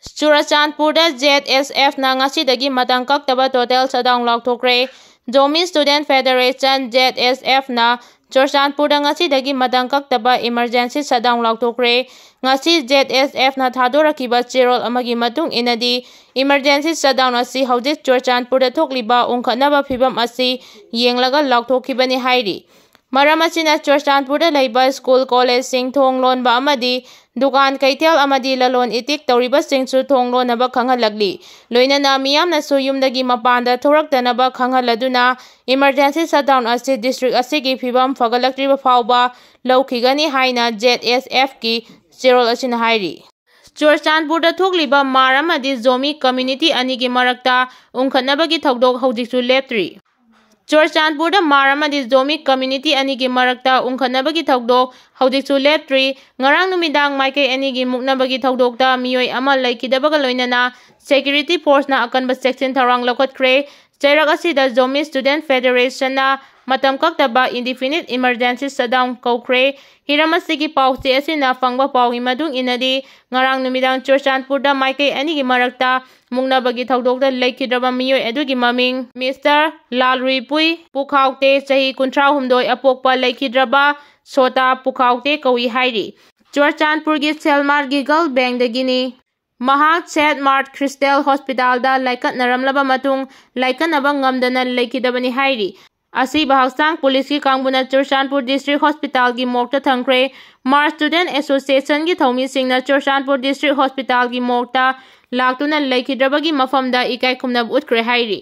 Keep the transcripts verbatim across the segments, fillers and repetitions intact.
ꯆꯨꯔꯆꯥꯟꯄꯨꯔꯗ Z S ꯑꯦꯐꯅ ꯉꯁꯤꯗꯒꯤ ꯃꯇꯝ ꯀꯛꯇꯕ total shutdown ꯂꯥꯎꯊꯣꯛꯈ꯭ꯔꯦ꯫ ꯖꯣꯃꯤ Student Federation, ꯖꯦꯠ ꯑꯦꯁ ꯑꯦꯐꯅ ꯆꯨꯔꯆꯥꯟꯄꯨꯔꯗ ꯉꯁꯤꯗꯒꯤ ꯃꯇꯝ ꯀꯛꯇꯕ emergency shutdown ꯂꯥꯎꯊꯣꯛꯈ꯭ꯔꯦ꯫ ꯉꯁꯤ ꯖꯦꯠ ꯑꯦꯁ ꯑꯦꯐꯅ ꯊꯥꯗꯣꯔꯛꯈꯤꯕ ꯆꯦꯔꯣꯜ ꯑꯃꯒꯤ ꯃꯇꯨꯡ ꯏꯟꯅꯗꯤ, emergency shutdown ꯑꯁꯤ ꯍꯧꯖꯤꯛ ꯆꯨꯔꯆꯥꯟꯄꯨꯔꯗ ꯊꯣꯛꯂꯤꯕ ꯎꯪꯈꯠꯅꯕ ꯐꯤꯚꯝ ꯑꯁꯤ ꯌꯦꯡꯂꯒ ꯂꯥꯎꯊꯣꯛꯈꯤꯕꯅꯤ ꯍꯥꯏꯔꯤ꯫ ꯃꯔꯝ ꯑꯁꯤꯅ ꯆꯨꯔꯆꯥꯟꯄꯨꯔꯗ ꯂꯩꯕ ꯁ꯭ꯀꯨꯜ, ꯀꯣꯂꯦꯖꯁꯤꯡ, ꯊꯣꯡ ꯂꯣꯟꯕ ꯑꯃꯗꯤ ꯗꯨꯀꯥꯟ, ꯀꯩꯊꯦꯜ ꯑꯃꯗꯤ ꯂꯂꯣꯟ ꯏꯇꯤꯛ ꯇꯧꯔꯤꯕꯁꯤꯡꯁꯨ ꯊꯣꯡ ꯂꯣꯟꯅꯕ ꯈꯪꯍꯜꯂꯛꯂꯤ꯫ ꯂꯣꯏꯅꯅ ꯃꯤꯌꯥꯝꯅꯁꯨ ꯌꯨꯝꯗꯒꯤ ꯃꯄꯥꯟꯗ ꯊꯣꯔꯛꯇꯅꯕ ꯈꯪꯍꯜꯂꯗꯨꯅ, emergency shutdown ꯑꯁꯤ district ꯑꯁꯤꯒꯤ ꯐꯤꯕꯝ ꯐꯒꯠꯂꯛꯇ꯭ꯔꯤꯕ ꯐꯥꯎꯕ ꯂꯧꯈꯤꯒꯅꯤ ꯍꯥꯏꯅ ꯖꯦꯠ ꯑꯦꯁ ꯑꯦꯐꯀꯤ ꯆꯦꯔꯣꯜ ꯑꯁꯤꯅ ꯍꯥꯏꯔꯤ꯫ ꯆꯨꯔꯆꯥꯟꯄꯨꯔꯗ ꯊꯣꯛꯂꯤꯕ ꯃꯥꯔ ꯑꯃꯗꯤ ꯖꯣꯃꯤ community ꯑꯅꯤꯒꯤ ꯃꯔꯛꯇ ꯎꯪꯈꯠꯅꯕꯒꯤ ꯊꯧꯗꯣꯛ ꯍꯧꯖꯤꯛꯁꯨ ꯂꯦꯞꯇ꯭ꯔꯤ꯫ ꯆꯨꯔꯆꯥꯟꯄꯨꯔꯗ ꯃꯥꯔ ꯑꯃꯗꯤ ꯖꯣꯃꯤ community ꯑꯅꯤꯒꯤ ꯃꯔꯛꯇ ꯎꯪꯈꯠꯅꯕꯒꯤ ꯊꯧꯗꯣꯛ ꯍꯧꯖꯤꯛꯁꯨ ꯂꯦꯞꯇ꯭ꯔꯤ꯫ ꯉꯔꯥꯡ ꯅꯨꯃꯤꯗꯥꯡ ꯃꯥꯏꯀꯩ ꯑꯅꯤꯒꯤ ꯃꯨꯛꯅꯕꯒꯤ ꯊꯧꯗꯣꯛꯇ ꯃꯤꯑꯣꯏ ꯑꯃ ꯂꯩꯈꯤꯗꯕꯒ ꯂꯣꯏꯅꯅ security forceꯅ ꯑꯀꯟꯕ ꯆꯦꯛꯁꯤꯟ ꯊꯧꯔꯥꯡ ꯂꯧꯈꯠꯈ꯭ꯔꯦ꯫ ꯆꯩꯔꯛ ꯑꯁꯤꯗ ꯖꯣꯃꯤ Student Federationꯅ ꯃꯇꯝ ꯀꯛꯇꯕ indefinite emergency shutdown ꯀꯧꯈ꯭ꯔꯦ꯫ ꯍꯤꯔꯝ ꯑꯁꯤꯒꯤ ꯄꯥꯎꯆꯦ ꯑꯁꯤꯅ ꯐꯪꯕ ꯄꯥꯎꯒꯤ ꯃꯇꯨꯡ ꯏꯟꯅꯗꯤ, ꯉꯔꯥꯡ ꯅꯨꯃꯤꯗꯥꯡ ꯆꯨꯔꯆꯥꯟꯄꯨꯔꯗ ꯃꯥꯏꯀꯩ ꯑꯅꯤꯒꯤ ꯃꯔꯛꯇ ꯃꯨꯛꯅꯕꯒꯤ ꯊꯧꯗꯣꯛꯇ ꯂꯩꯈꯤꯗ꯭ꯔꯕ ꯃꯤꯑꯣꯏ ꯑꯗꯨꯒꯤ ꯃꯃꯤꯡ ꯃꯤꯁꯇꯔ ꯂꯥꯜꯔꯨꯏꯄꯨꯏ ꯄꯨꯈꯥꯎꯇꯦ, ꯆꯍꯤ ꯀꯨꯟꯊ꯭ꯔꯥ ꯍꯨꯝꯗꯣꯏ, ꯑꯄꯣꯛꯄ ꯂꯩꯈꯤꯗ꯭ꯔꯕ ꯁꯣꯇꯥ ꯄꯨꯈꯥꯎꯇꯦ ꯀꯧꯏ ꯍꯥꯏꯔꯤ꯫ ꯆꯨꯔꯆꯥꯟꯄꯨꯔꯒꯤ ꯁꯦꯜꯃꯥꯔꯒꯤ ꯒꯔꯜ ꯕꯦꯡꯗꯒꯤꯅꯤ꯫ ꯃꯍꯥꯛ ꯁꯦꯠ ꯃꯥꯔꯠ ꯈ꯭ꯔꯤꯁꯇꯦꯜ ꯍꯣꯁꯄꯤꯇꯥꯜꯗ ꯂꯥꯏꯀꯠꯅꯔꯝꯂꯕ ꯃꯇꯨꯡ ꯂꯥꯏꯀꯠꯅꯕ ꯉꯝꯗꯅ ꯂꯩꯈꯤꯗꯕꯅꯤ ꯍꯥꯏꯔꯤ꯫ ꯑꯁꯤꯕ ꯍꯛꯆꯥꯡ ꯄꯨꯂꯤꯁꯀꯤ ꯀꯥꯡꯕꯨꯅ ꯆꯨꯔꯆꯥꯟꯄꯨꯔ ꯗꯤꯁꯇ꯭ꯔꯤꯛ ꯍꯣꯁꯄꯤꯇꯥꯜꯒꯤ ꯃꯣꯔꯒꯇ ꯊꯝꯈ꯭ꯔꯦ꯫ ꯃꯥꯔ Student Associationꯒꯤ ꯊꯧꯃꯤꯁꯤꯡꯅ ꯆꯨꯔꯆꯥꯟꯄꯨꯔ ꯗꯤꯁꯇ꯭ꯔꯤꯛ ꯍꯣꯁꯄꯤꯇꯥꯜꯒꯤ ꯃꯣꯔꯒꯇ ꯂꯥꯛꯇꯨꯅ ꯂꯩꯈꯤꯗ꯭ꯔꯕꯒꯤ ꯃꯐꯝꯗ ꯏꯀꯥꯏ ꯈꯨꯝꯅꯕ ꯎꯠꯈ꯭ꯔꯦ ꯍꯥꯏꯔꯤ꯫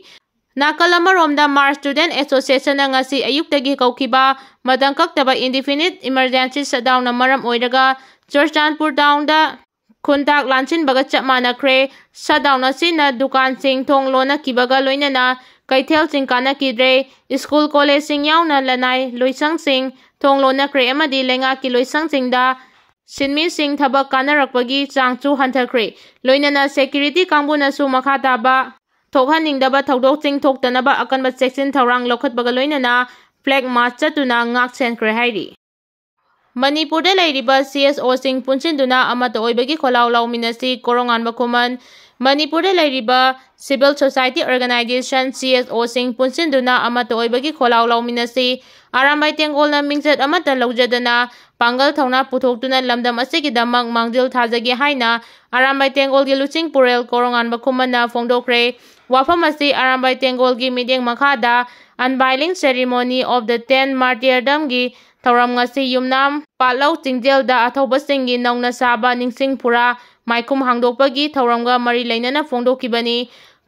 ꯅꯥꯀꯜ ꯑꯃꯔꯣꯝꯗ, ꯃꯥꯔ Student Associationꯅ ꯉꯁꯤ ꯑꯌꯨꯛꯇꯒꯤ ꯀꯧꯈꯤꯕ ꯃꯇꯝ ꯀꯛꯇꯕ indefinite emergency shutdownꯅ ꯃꯔꯝ ꯑꯣꯏꯔꯒ ꯆꯨꯔꯆꯥꯟꯄꯨꯔ ꯇꯥꯎꯟꯗ ꯈꯨꯟꯇꯥꯛ ꯂꯥꯟꯁꯤꯟꯕꯒ ꯆꯞ ꯃꯥꯟꯅꯈ꯭ꯔꯦ꯫ Shutdown ꯑꯁꯤꯅ ꯗꯨꯀꯥꯟꯁꯤꯡ ꯊꯣꯡ ꯂꯣꯟꯅꯈꯤꯕꯒ ꯂꯣꯏꯅꯅ ꯀꯩꯊꯦꯜꯁꯤꯡ ꯀꯥꯟꯅꯈꯤꯗ꯭ꯔꯦ꯫ ꯁ꯭ꯀꯨꯜ, ꯀꯣꯂꯦꯖꯁꯤꯡ ꯌꯥꯎꯅ ꯂꯅꯥꯏ ꯂꯣꯏꯁꯪꯁꯤꯡ ꯊꯣꯡ ꯂꯣꯟꯅꯈ꯭ꯔꯦ ꯑꯃꯗꯤ ꯂꯩꯉꯥꯛꯀꯤ ꯂꯣꯏꯁꯪꯁꯤꯡꯗ ꯁꯤꯟꯃꯤꯁꯤꯡ ꯊꯕꯛ ꯀꯥꯟꯅꯔꯛꯄꯒꯤ ꯆꯥꯡꯁꯨ ꯍꯟꯊꯈ꯭ꯔꯦ꯫ ꯂꯣꯏꯅꯅ security ꯀꯥꯡꯕꯨꯅꯁꯨ ꯃꯈꯥ ꯇꯥꯕ ꯊꯣꯛꯍꯟꯅꯤꯡꯗꯕ ꯊꯧꯗꯣꯛꯁꯤꯡ ꯊꯣꯛꯇꯅꯕ ꯑꯀꯟꯕ ꯆꯦꯛꯁꯤꯟ ꯊꯧꯔꯥꯡ ꯂꯧꯈꯠꯄꯒ ꯂꯣꯏꯅꯅ flag march ꯆꯠꯇꯨꯅ ꯉꯥꯛ ꯁꯦꯟꯈ꯭ꯔꯦ ꯍꯥꯏꯔꯤ꯫ ꯃꯅꯤꯄꯨꯔꯗ ꯂꯩꯔꯤꯕ ꯁꯤ ꯑꯦꯁ ꯑꯣꯁꯤꯡ ꯄꯨꯟꯁꯤꯟꯗꯨꯅ ꯑꯃꯠꯇ ꯑꯣꯏꯕꯒꯤ ꯈꯣꯜꯂꯥꯎ ꯂꯥꯎꯃꯤꯟꯅꯁꯤ꯫ ꯀꯣꯔꯧꯉꯥꯟꯕ ꯈꯨꯃꯟ꯫ ꯃꯅꯤꯄꯨꯔꯗ ꯂꯩꯔꯤꯕ civil society organization, C S ꯑꯣꯁꯤꯡ ꯄꯨꯟꯁꯤꯟꯗꯨꯅ ꯑꯃꯠꯇ ꯑꯣꯏꯕꯒꯤ ꯈꯣꯜꯂꯥꯎ ꯂꯥꯎꯃꯤꯟꯅꯁꯤ꯫ ꯑꯔꯥꯝꯕꯥꯏ ꯇꯦꯡꯒꯣꯜꯅ ꯃꯤꯡꯆꯠ ꯑꯃꯠꯇ ꯂꯧꯖꯗꯅ ꯄꯥꯡꯒꯜ ꯊꯧꯅꯥ ꯄꯨꯊꯣꯛꯇꯨꯅ ꯂꯝꯗꯝ ꯑꯁꯤꯒꯤꯗꯃꯛ ꯃꯥꯡꯖꯤꯜ ꯊꯥꯖꯒꯦ ꯍꯥꯏꯅ ꯑꯔꯥꯝꯕꯥꯏ ꯇꯦꯡꯒꯣꯜꯒꯤ ꯂꯨꯆꯤꯡ ꯄꯨꯔꯦꯜ ꯀꯣꯔꯧꯉꯥꯟꯕ ꯈꯨꯃꯟꯅ ꯐꯣꯡꯗꯣꯛꯈ꯭ꯔꯦ꯫ ꯋꯥꯐꯝ ꯑꯁꯤ ꯑꯔꯥꯝꯕꯥꯏ ꯇꯦꯡꯒꯣꯜꯒꯤ ꯃꯤꯠꯌꯦꯡ ꯃꯈꯥꯗ Unveiling Ceremony of the Ten Martyrdomꯒꯤ ꯊꯧꯔꯝ ꯉꯁꯤ ꯌꯨꯝꯅꯥꯝ ꯄꯥꯠꯂꯧ ꯆꯤꯡꯖꯦꯜꯗ ꯑꯊꯧꯕꯁꯤꯡꯒꯤ ꯅꯧꯅ ꯁꯥꯕ ꯅꯤꯡꯁꯤꯡ ꯐꯨꯔꯥ ꯃꯥꯏꯈꯨꯝ ꯍꯥꯡꯗꯣꯛꯄꯒꯤ ꯊꯧꯔꯝꯒ ꯃꯔꯤ ꯂꯩꯅꯅ ꯐꯣꯡꯗꯣꯛꯈꯤꯕꯅꯤ꯫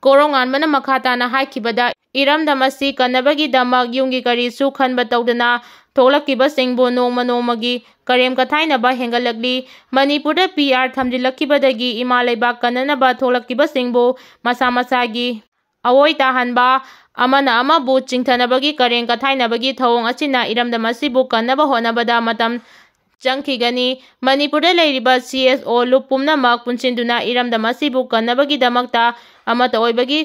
ꯀꯣꯔꯧꯉꯥꯟꯕꯅ ꯃꯈꯥ ꯇꯥꯅ ꯍꯥꯏꯈꯤꯕꯗ, ꯏꯔꯝꯗꯝ ꯑꯁꯤ ꯀꯟꯅꯕꯒꯤꯗꯃꯛ ꯌꯨꯝꯒꯤ ꯀꯔꯤꯁꯨ ꯈꯟꯕ ꯇꯧꯗꯅ ꯊꯣꯛꯂꯛꯈꯤꯕꯁꯤꯡꯕꯨ ꯅꯣꯡꯃ ꯅꯣꯡꯃꯒꯤ ꯀꯔꯦꯝ ꯀꯊꯥꯏꯅꯕ ꯍꯦꯟꯒꯠꯂꯛꯂꯤ꯫ ꯃꯅꯤꯄꯨꯔꯗ ꯄꯤ ꯑꯥꯔ ꯊꯝꯖꯤꯜꯂꯛꯈꯤꯕꯗꯒꯤ ꯏꯃꯥ ꯂꯩꯕꯥꯛ ꯀꯟꯅꯅꯕ ꯊꯣꯛꯂꯛꯈꯤꯕꯁꯤꯡꯕꯨ ꯃꯁꯥ ꯃꯁꯥꯒꯤ ꯑꯑꯣꯏ ꯇꯥꯍꯟꯕ, ꯑꯃꯅ ꯑꯃꯕꯨ ꯆꯤꯡꯊꯅꯕꯒꯤ ꯀꯔꯦꯝ ꯀꯊꯥꯏꯅꯕꯒꯤ ꯊꯧꯑꯣꯡ ꯑꯁꯤꯅ ꯏꯔꯝꯗꯝ ꯑꯁꯤꯕꯨ ꯀꯟꯅꯕ ꯍꯣꯠꯅꯕꯗ ꯃꯇꯝ ꯆꯪꯈꯤꯒꯅꯤ꯫ ꯃꯅꯤꯄꯨꯔꯗ ꯂꯩꯔꯤꯕ ꯁꯤ ꯑꯦꯁ ꯑꯣ ꯂꯨꯞ ꯄꯨꯝꯅꯃꯛ ꯄꯨꯟꯁꯤꯟꯗꯨꯅ ꯏꯔꯝꯗꯝ ꯑꯁꯤꯕꯨ ꯀꯟꯅꯕꯒꯤꯗꯃꯛꯇ ꯑꯃꯠꯇ ꯑꯣꯏꯕꯒꯤ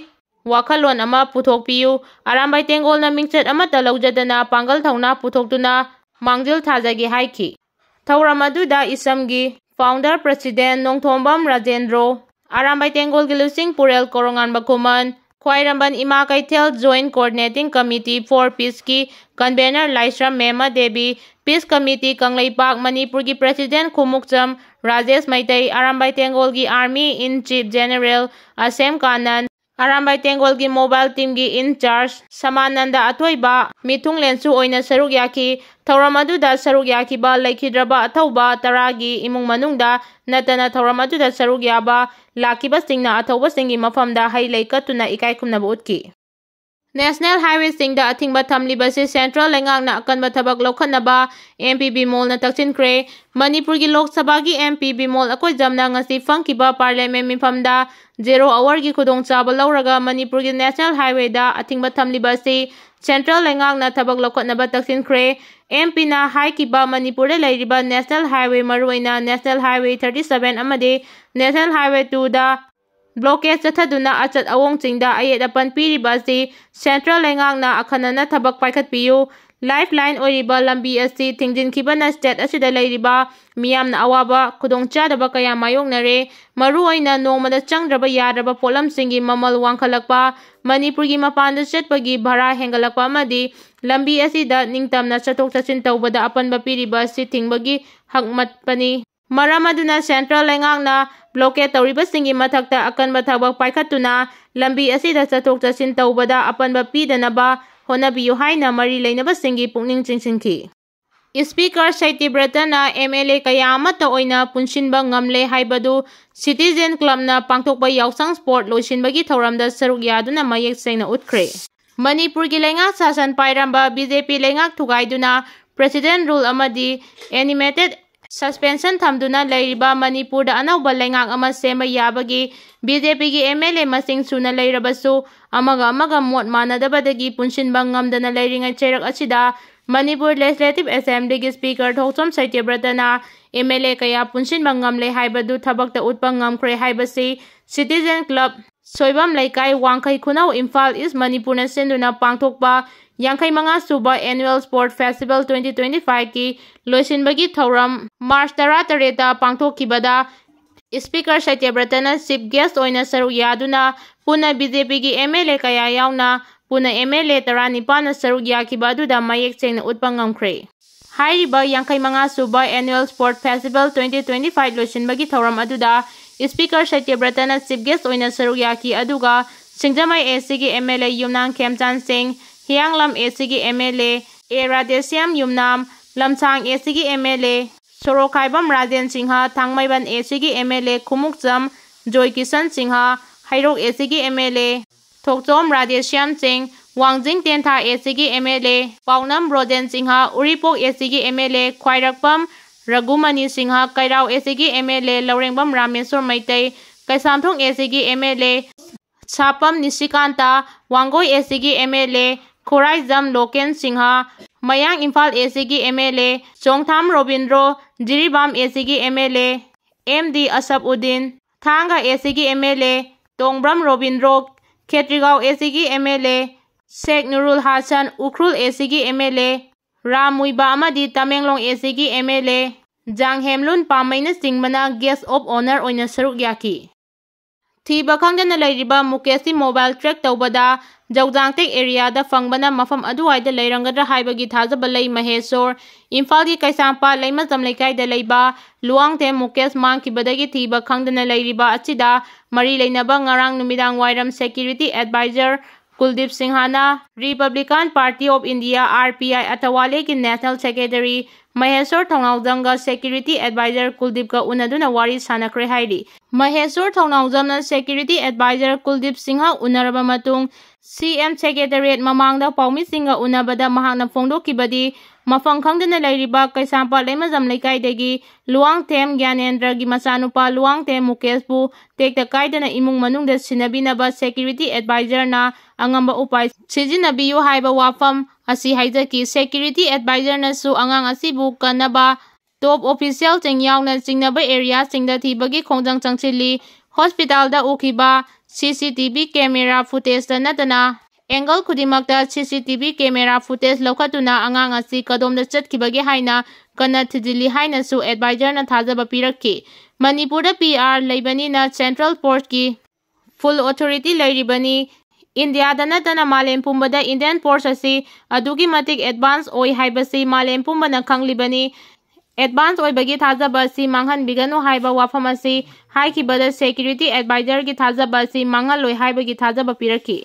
ꯋꯥꯈꯜꯂꯣꯟ ꯑꯃ ꯄꯨꯊꯣꯛꯄꯤꯌꯨ꯫ ꯑꯔꯥꯝꯕꯥꯏ ꯇꯦꯡꯒꯣꯜꯅ ꯃꯤꯡꯆꯠ ꯑꯃꯠꯇ ꯂꯧꯖꯗꯅ ꯄꯥꯡꯒꯜ ꯊꯧꯅꯥ ꯄꯨꯊꯣꯛꯇꯨꯅ ꯃꯥꯡꯖꯤꯜ ꯊꯥꯖꯒꯦ ꯍꯥꯏꯈꯤ꯫ ꯊꯧꯔꯝ ꯑꯗꯨꯗ ꯏꯁꯝꯒꯤ founder president ꯅꯣꯡꯊꯣꯝꯕꯝ ꯔꯥꯖꯦꯟꯗ꯭ꯔꯣ, ꯑꯔꯥꯝꯕꯥꯏ ꯇꯦꯡꯒꯣꯜꯒꯤ ꯂꯨꯆꯤꯡ ꯄꯨꯔꯦꯜ ꯀꯣꯔꯧꯉꯥꯟꯕ ꯈꯨꯃꯟ, ꯈ꯭ꯋꯥꯏꯔꯝꯕꯟ ꯏꯃꯥ ꯀꯩꯊꯦꯜ Joint Coordinating Committee for Peaceꯀꯤ convener Laishram Mema Devi, Peace Committee Kangleipak ꯃꯅꯤꯄꯨꯔꯒꯤ president Khumukcham Rajesh Meitei, Arambai ꯇꯦꯡꯒꯣꯜꯒꯤ army in chief general ꯑꯁꯦꯝ Kanan, Arambai ꯇꯦꯡꯒꯣꯜꯒꯤ mobile teamꯒꯤ in charge ꯁꯃꯥꯅꯟꯗ ꯑꯊꯣꯏꯕ ꯃꯤꯊꯨꯡꯂꯦꯟꯁꯨ ꯑꯣꯏꯅ ꯁꯔꯨꯛ ꯌꯥꯈꯤ꯫ ꯊꯧꯔꯝ ꯑꯗꯨꯗ ꯁꯔꯨꯛ ꯌꯥꯈꯤꯕ ꯂꯩꯈꯤꯗ꯭ꯔꯕ ꯑꯊꯧꯕ ꯇꯔꯥꯒꯤ ꯏꯃꯨꯡ ꯃꯅꯨꯡꯗ ꯅꯠꯇꯅ ꯊꯧꯔꯝ ꯑꯗꯨꯗ ꯁꯔꯨꯛ ꯌꯥꯕ ꯂꯥꯛꯈꯤꯕꯁꯤꯡꯅ ꯑꯊꯧꯕꯁꯤꯡꯒꯤ ꯃꯐꯝꯗ ꯍꯩ ꯂꯩ ꯀꯠꯇꯨꯅ ꯏꯀꯥꯏ ꯈꯨꯝꯅꯕ ꯎꯠꯈꯤ꯫ National highwayꯁꯤꯡꯗ ꯑꯊꯤꯡꯕ ꯊꯝꯂꯤꯕꯁꯤ central ꯂꯩꯉꯥꯛꯅ ꯑꯀꯟꯕ ꯊꯕꯛ ꯂꯧꯈꯠꯅꯕ M P ꯕꯤꯃꯣꯜꯅ ꯇꯛꯁꯤꯟꯈ꯭ꯔꯦ꯫ ꯃꯅꯤꯄꯨꯔꯒꯤ ꯂꯣꯛ ꯁꯚꯥꯒꯤ M P ꯕꯤꯃꯣꯜ ꯑꯀꯣꯏꯖꯝꯅ ꯉꯁꯤ ꯐꯝꯈꯤꯕ parliament ꯃꯤꯐꯝꯗ zero hourꯒꯤ ꯈꯨꯗꯣꯡꯆꯥꯕ ꯂꯧꯔꯒ ꯃꯅꯤꯄꯨꯔꯒꯤ national highwayꯗ ꯑꯊꯤꯡꯕ ꯊꯝꯂꯤꯕ ꯑꯁꯤ central ꯂꯩꯉꯥꯛꯅ ꯊꯕꯛ ꯂꯧꯈꯠꯅꯕ ꯇꯛꯁꯤꯟꯈ꯭ꯔꯦ꯫ M Pꯅ ꯍꯥꯏꯈꯤꯕ ꯃꯅꯤꯄꯨꯔꯗ ꯂꯩꯔꯤꯕ national highway, ꯃꯔꯨꯑꯣꯏꯅ national highway thirty seven ꯑꯃꯗꯤ national highway twoꯗ blockade ꯆꯠꯊꯗꯨꯅ ꯑꯆꯠ ꯑꯋꯣꯡꯁꯤꯡꯗ ꯑꯌꯦꯠ ꯑꯄꯟ ꯄꯤꯔꯤꯕ ꯑꯁꯤ central ꯂꯩꯉꯥꯛꯅ ꯑꯈꯟꯅꯅ ꯊꯕꯛ ꯄꯥꯏꯈꯠꯄꯤꯌꯨ꯫ ꯂꯥꯏꯐ ꯂꯥꯏꯟ ꯑꯣꯏꯔꯤꯕ ꯂꯝꯕꯤ ꯑꯁꯤ ꯊꯤꯡꯖꯤꯟꯈꯤꯕꯅ ꯁ꯭ꯇꯦꯠ ꯑꯁꯤꯗ ꯂꯩꯔꯤꯕ ꯃꯤꯌꯥꯝꯅ ꯑꯋꯥꯕ ꯈꯨꯗꯣꯡꯆꯥꯗꯕ ꯀꯌꯥ ꯃꯥꯌꯣꯛꯅꯔꯦ꯫ ꯃꯔꯨꯑꯣꯏꯅ ꯅꯣꯡꯃꯗ ꯆꯪꯗ꯭ꯔꯕ ꯌꯥꯗ꯭ꯔꯕ ꯄꯣꯠꯂꯝꯁꯤꯡꯒꯤ ꯃꯃꯜ ꯋꯥꯡꯈꯠꯂꯛꯄ, ꯃꯅꯤꯄꯨꯔꯒꯤ ꯃꯄꯥꯟꯗ ꯆꯠꯄꯒꯤ ꯚꯔꯥ ꯍꯦꯟꯒꯠꯂꯛꯄ ꯑꯃꯗꯤ ꯂꯝꯕꯤ ꯑꯁꯤꯗ ꯅꯤꯡꯇꯝꯅ ꯆꯠꯊꯣꯛ ꯆꯠꯁꯤꯟ ꯇꯧꯕꯗ ꯑꯄꯟꯕ ꯄꯤꯔꯤꯕ ꯑꯁꯤ ꯊꯤꯡꯕꯒꯤ ꯍꯛꯃꯠꯄꯅꯤ꯫ ꯃꯔꯝ ꯑꯗꯨꯅ ꯁꯦꯟꯇ꯭ꯔꯦꯜ ꯂꯩꯉꯥꯛꯅ ꯕ꯭ꯂꯣꯀꯦꯠ ꯇꯧꯔꯤꯕꯁꯤꯡꯒꯤ ꯃꯊꯛꯇ ꯑꯀꯟꯕ ꯊꯕꯛ ꯄꯥꯏꯈꯠꯇꯨꯅ ꯂꯝꯕꯤ ꯑꯁꯤꯗ ꯆꯠꯊꯣꯛ ꯆꯠꯁꯤꯟ ꯇꯧꯕꯗ ꯑꯄꯟꯕ ꯄꯤꯗꯅꯕ ꯍꯣꯠꯅꯕꯤꯌꯨ ꯍꯥꯏꯅ ꯃꯔꯤ ꯂꯩꯅꯕꯁꯤꯡꯒꯤ ꯄꯨꯛꯅꯤꯡ ꯆꯤꯡꯁꯤꯟꯈꯤ꯫ ꯏꯁꯄꯤꯀꯔ ꯁꯇ꯭ꯌꯕ꯭ꯔꯇꯅ ꯑꯦꯝ ꯑꯦꯜ ꯑꯦ ꯀꯌꯥ ꯑꯃꯠꯇ ꯑꯣꯏꯅ ꯄꯨꯟꯁꯤꯟꯕ ꯉꯝꯂꯦ ꯍꯥꯏꯕꯗꯨ ꯁꯤꯇꯤꯖꯦꯟ ꯀ꯭ꯂꯕꯅ ꯄꯥꯡꯊꯣꯛꯄ ꯌꯥꯎꯁꯪ ꯁ꯭ꯄꯣꯔꯠ ꯂꯣꯏꯁꯤꯟꯕꯒꯤ ꯊꯧꯔꯝꯗ ꯁꯔꯨꯛ ꯌꯥꯗꯨꯅ ꯃꯌꯦꯛ ꯁꯦꯡꯅ ꯎꯠꯈ꯭ꯔꯦ꯫ ꯃꯅꯤꯄꯨꯔꯒꯤ ꯂꯩꯉꯥꯛ ꯁꯥꯁꯟ ꯄꯥꯏꯔꯝꯕ ꯕꯤ ꯖꯦ ꯄꯤ ꯂꯩꯉꯥꯛ ꯊꯨꯒꯥꯏꯗꯨꯅ ꯄ꯭ꯔꯦꯁꯤꯗꯦꯟ ꯔꯨꯜ ꯑꯃꯗꯤ ꯑꯦꯅꯤꯃꯦꯇꯦꯠ ꯁꯁꯄꯦꯟꯁꯟ ꯊꯝꯗꯨꯅ ꯂꯩꯔꯤꯕ ꯃꯅꯤꯄꯨꯔꯗ ꯑꯅꯧꯕ ꯂꯩꯉꯥꯛ ꯑꯃ ꯁꯦꯝꯕ ꯌꯥꯕꯒꯤ ꯕꯤ ꯖꯦ ꯄꯤꯒꯤ ꯑꯦꯝ ꯑꯦꯜ ꯑꯦ ꯃꯁꯤꯡ ꯁꯨꯅ ꯂꯩꯔꯕꯁꯨ ꯑꯃꯒ ꯑꯃꯒ ꯃꯣꯠ ꯃꯥꯟꯅꯗꯕꯗꯒꯤ ꯄꯨꯟꯁꯤꯟꯕ ꯉꯝꯗꯅ ꯂꯩꯔꯤꯉꯩ ꯆꯩꯔꯛ ꯑꯁꯤꯗ ꯃꯅꯤꯄꯨꯔ ꯂꯦꯖꯤꯁꯂꯦꯇꯤꯚ ꯑꯦꯁꯦꯝꯕ꯭ꯂꯤꯒꯤ ꯁ꯭ꯄꯤꯀꯔ ꯊꯣꯛꯆꯣꯝ ꯁꯇ꯭ꯌꯕ꯭ꯔꯇꯅ ꯑꯦꯝ ꯑꯦꯜ ꯑꯦ ꯀꯌꯥ ꯄꯨꯟꯁꯤꯟꯕ ꯉꯝꯂꯦ ꯍꯥꯏꯕꯗꯨ ꯊꯕꯛꯇ ꯎꯠꯄ ꯉꯝꯈ꯭ꯔꯦ ꯍꯥꯏꯕꯁꯤ ꯁꯤꯇꯤꯖꯦꯟ ꯀ꯭ꯂꯕ ꯁꯣꯏꯕꯝ ꯂꯩꯀꯥꯏ, ꯋꯥꯡꯈꯩ ꯈꯨꯅꯧ, ꯏꯝꯐꯥꯜ ꯏꯁ ꯃꯅꯤꯄꯨꯔꯅ ꯁꯤꯟꯗꯨꯅ ꯄꯥꯡꯊꯣꯛꯄ ꯌꯥꯡꯈꯩ ꯃꯉꯥ ꯁꯨꯕ Annual Sport Festival twenty twenty five ꯀꯤ ꯂꯣꯏꯁꯤꯟꯕꯒꯤ ꯊꯧꯔꯝ ꯃꯥꯔꯆ ꯇꯔꯥ ꯇꯔꯦꯠꯇ ꯄꯥꯡꯊꯣꯛꯈꯤꯕꯗ ꯁ꯭ꯄꯤꯀꯔ ꯁꯇ꯭ꯌꯕ꯭ꯔꯇꯅ ꯆꯤꯐ ꯒꯦꯁ꯭ꯠ ꯑꯣꯏꯅ ꯁꯔꯨꯛ ꯌꯥꯗꯨꯅ ꯄꯨꯟꯅ ꯕꯤ ꯖꯦ ꯄꯤꯒꯤ ꯑꯦꯝ ꯑꯦꯜ ꯑꯦ ꯀꯌꯥ ꯌꯥꯎꯅ ꯄꯨꯟꯅ ꯑꯦꯝ ꯑꯦꯜ ꯑꯦ ꯇꯔꯥꯅꯤꯄꯥꯟꯅ ꯁꯔꯨꯛ ꯌꯥꯈꯤꯕ ꯑꯗꯨꯗ ꯃꯌꯦꯛ ꯁꯦꯡꯅ ꯎꯠꯄ ꯉꯝꯈ꯭ꯔꯦ꯫ ꯍꯥꯏꯔꯤꯕ ꯌꯥꯡꯈꯩ ꯃꯉꯥ ꯁꯨꯕ Annual Sport Festival twenty twenty five ꯂꯣꯏꯁꯤꯟꯕꯒꯤ ꯊꯧꯔꯝ ꯑꯗꯨꯗ ꯁ꯭ꯄꯤꯀꯔ ꯁꯇ꯭ꯌꯕ꯭ꯔꯇꯅ ꯆꯤꯐ ꯒꯦꯁ꯭ꯠ ꯑꯣꯏꯅ ꯁꯔꯨꯛ ꯌꯥꯈꯤ, ꯑꯗꯨꯒ ꯁꯤꯡꯖꯃꯩ ꯑꯦ ꯁꯤꯒꯤ ꯑꯦꯝ ꯑꯦꯜ ꯑꯦ ꯌꯨꯝꯅꯥꯝ ꯈꯦꯝꯆꯥꯟ ꯁꯤꯡ, ꯍꯤꯌꯥꯡꯂꯝ ꯑꯦ ꯁꯤꯒꯤ M L A A Radheshyam Yumnam, Lamsang A ꯁꯤꯒꯤ M L A Sorokhaibam Rajen Singh, Thangmeiband A ꯁꯤꯒꯤ M L A Khumukcham Joy Kishan Singh, Heirok A ꯁꯤꯒꯤ M L A Thokchom Radheshyam Singh, Wangjing Tentha A ꯁꯤꯒꯤ M L A Paonam Rojen Singh, Uripok A ꯁꯤꯒꯤ ꯑꯦꯝ ꯑꯦꯜ ꯑꯦ ꯈ꯭ꯋꯥꯏꯔꯥꯛꯄꯝ ꯔꯘꯨꯃꯅꯤ ꯁꯤꯡꯍ, ꯀꯩꯔꯥꯎ ꯑꯦ ꯁꯤꯒꯤ M L A Lourembam Rameshwor Meetei, Keishamthong A ꯁꯤꯒꯤ M L A Sapam Nishikanta, Wangoi A ꯁꯤꯒꯤ M L A Khuraijam Loken Singh, Mayang Imphal A ꯁꯤꯒꯤ M L A Chongtham Robindro, Jiribam A ꯁꯤꯒꯤ M L A M D Achab Uddin, Thanga A ꯁꯤꯒꯤ M L A Tongbram Robindro, Khetrigao A ꯁꯤꯒꯤ M L A Sheikh Nurul Hassan, Ukhrul A ꯁꯤꯒꯤ M L A Ram ꯃꯨꯏꯕꯥ ꯑꯃꯗꯤ Tamenglong A ꯁꯤꯒꯤ M L A Janghemlung ꯄꯥꯝꯃꯩꯅꯆꯤꯡꯕꯅ guest of honour ꯑꯣꯏꯅ ꯁꯔꯨꯛ ꯌꯥꯈꯤ꯫ ꯊꯤꯕ ꯈꯪꯗꯅ ꯂꯩꯔꯤꯕ ꯃꯨꯀꯦꯁꯀꯤ mobile track ꯇꯧꯕꯗ ꯖꯧꯖꯥꯡꯇꯦꯛ areaꯗ ꯐꯪꯕꯅ ꯃꯐꯝ ꯑꯗꯨꯋꯥꯏꯗ ꯂꯩꯔꯝꯒꯗ꯭ꯔꯥ ꯍꯥꯏꯕꯒꯤ ꯊꯥꯖꯕ ꯂꯩ꯫ ꯃꯍꯦꯁꯣꯔ, ꯏꯝꯐꯥꯜꯒꯤ ꯀꯩꯁꯥꯝꯄꯥꯠ ꯂꯩꯃꯖꯝ ꯂꯩꯀꯥꯏꯗ ꯂꯩꯕ ꯂꯨꯋꯥꯡꯊꯦꯝ ꯃꯨꯀꯦꯁ ꯃꯥꯡꯈꯤꯕꯗꯒꯤ ꯊꯤꯕ ꯈꯪꯗꯅ ꯂꯩꯔꯤꯕ ꯑꯁꯤꯗ ꯃꯔꯤ ꯂꯩꯅꯕ ꯉꯔꯥꯡ ꯅꯨꯃꯤꯗꯥꯡ ꯋꯥꯏꯔꯝ security advisor ꯀꯨꯜꯗꯤꯞ ꯁꯤꯡꯍꯅ Republican Party of India, R P I, ꯑꯇꯋꯥꯂꯦꯒꯤ national secretary Mysore ꯊꯧꯅꯥꯎꯖꯝꯒ security advisor ꯀꯨꯜꯗꯤꯞꯀ ꯎꯅꯗꯨꯅ ꯋꯥꯔꯤ ꯁꯥꯟꯅꯈ꯭ꯔꯦ ꯍꯥꯏꯔꯤ꯫ ꯃꯍꯦꯁꯣꯔ ꯊꯧꯅꯥꯎꯖꯝꯅ security advisor ꯀꯨꯜꯗꯤꯞ ꯁꯤꯡꯍ ꯎꯅꯔꯕ ꯃꯇꯨꯡ C M secretariat ꯃꯃꯥꯡꯗ ꯄꯥꯎꯃꯤꯁꯤꯡꯒ ꯎꯅꯕꯗ ꯃꯍꯥꯛꯅ ꯐꯣꯡꯗꯣꯛꯈꯤꯕꯗꯤ, ꯃꯐꯝ ꯈꯪꯗꯅ ꯂꯩꯔꯤꯕ ꯀꯩꯁꯥꯝꯄꯥꯠ ꯂꯩꯃꯖꯝ ꯂꯩꯀꯥꯏꯗꯒꯤ ꯂꯨꯋꯥꯡꯊꯦꯝ ꯒ꯭ꯌꯥꯅꯦꯟꯗ꯭ꯔꯒꯤ ꯃꯆꯥꯅꯨꯄꯥ ꯂꯨꯋꯥꯡꯊꯦꯝ ꯃꯨꯀꯦꯁꯄꯨ ꯇꯦꯛꯇ ꯀꯥꯏꯗꯅ ꯏꯃꯨꯡ ꯃꯅꯨꯡꯗ ꯁꯤꯟꯅꯕꯤꯅꯕ security advisorꯅ ꯑꯉꯝꯕ ꯎꯄꯥꯏ ꯁꯤꯖꯤꯟꯅꯕꯤꯌꯨ ꯍꯥꯏꯕ ꯋꯥꯐꯝ ꯑꯁꯤ ꯍꯥꯏꯖꯈꯤ꯫ Security advisorꯅꯁꯨ ꯑꯉꯥꯡ ꯑꯁꯤꯕꯨ ꯀꯟꯅꯕ top officialꯁꯤꯡ ꯌꯥꯎꯅ ꯆꯤꯡꯅꯕ areaꯁꯤꯡꯗ ꯊꯤꯕꯒꯤ ꯈꯣꯡꯖꯪ ꯆꯪꯁꯤꯜꯂꯤ꯫ Hospitalꯗ ꯎꯈꯤꯕ C C T V camera footageꯇ ꯅꯠꯇꯅ angle ꯈꯨꯗꯤꯡꯃꯛꯇ C C T V camera footage ꯂꯧꯈꯠꯇꯨꯅ ꯑꯉꯥꯡ ꯑꯁꯤ ꯀꯗꯣꯝꯗ ꯆꯠꯈꯤꯕꯒꯦ ꯍꯥꯏꯅ ꯀꯟꯅ ꯊꯤꯖꯤꯜꯂꯤ ꯍꯥꯏꯅꯁꯨ advisorꯅ ꯊꯥꯖꯕ ꯄꯤꯔꯛꯈꯤ꯫ ꯃꯅꯤꯄꯨꯔꯗ P R ꯂꯩꯕꯅꯤꯅ central forceꯀꯤ full authority ꯂꯩꯔꯤꯕꯅꯤ꯫ ꯏꯟꯗꯤꯌꯥꯗ ꯅꯠꯇꯅ ꯃꯥꯂꯦꯝ ꯄꯨꯝꯕꯗ Indian force ꯑꯁꯤ ꯑꯗꯨꯛꯀꯤ ꯃꯇꯤꯛ advance ꯑꯣꯏ ꯍꯥꯏꯕꯁꯤ ꯃꯥꯂꯦꯝ ꯄꯨꯝꯕꯅ ꯈꯪꯂꯤꯕꯅꯤ꯫ Advance ꯑꯣꯏꯕꯒꯤ ꯊꯥꯖꯕ ꯑꯁꯤ ꯃꯥꯡꯍꯟꯕꯤꯒꯅꯨ ꯍꯥꯏꯕ ꯋꯥꯐꯝ ꯑꯁꯤ ꯍꯥꯏꯈꯤꯕꯗ security advisorꯒꯤ ꯊꯥꯖꯕ ꯑꯁꯤ ꯃꯥꯡꯍꯜꯂꯣꯏ ꯍꯥꯏꯕꯒꯤ ꯊꯥꯖꯕ ꯄꯤꯔꯛꯈꯤ꯫